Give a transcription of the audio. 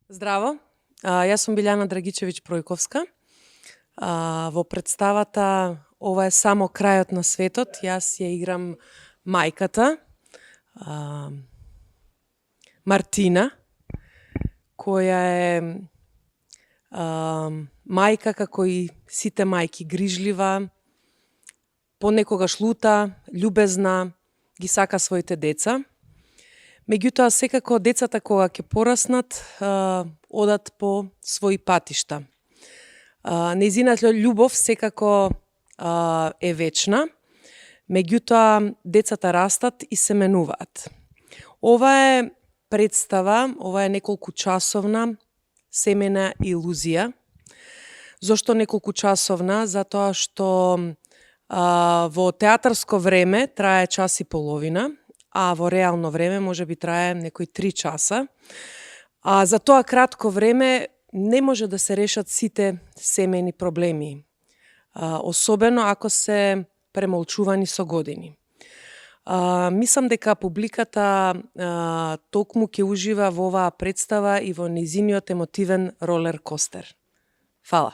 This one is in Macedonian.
Здраво, јас сум Билјана Драгичевиќ Пројковска. Во представата "Ова е само крајот на светот" јас ја играм мајката, Мартина, која е мајка како и сите мајки, грижлива, понекогаш лута, љубезна, ги сака своите деца. Меѓутоа, секако децата кога ќе пораснат, одат по своји патишта. Нејзината љубов секако е вечна, меѓутоа децата растат и се менуваат. Ова е представа, ова е неколку часовна семејна илузија. Зошто неколку часовна? Затоа што во театарско време трае час и половина, а во реално време може би трае некои 3 часа. За тоа кратко време не може да се решат сите семејни проблеми, особено ако се премолчувани со години. Мислам дека публиката токму ќе ужива во оваа представа и во нејзиниот емотивен ролер костер. Фала.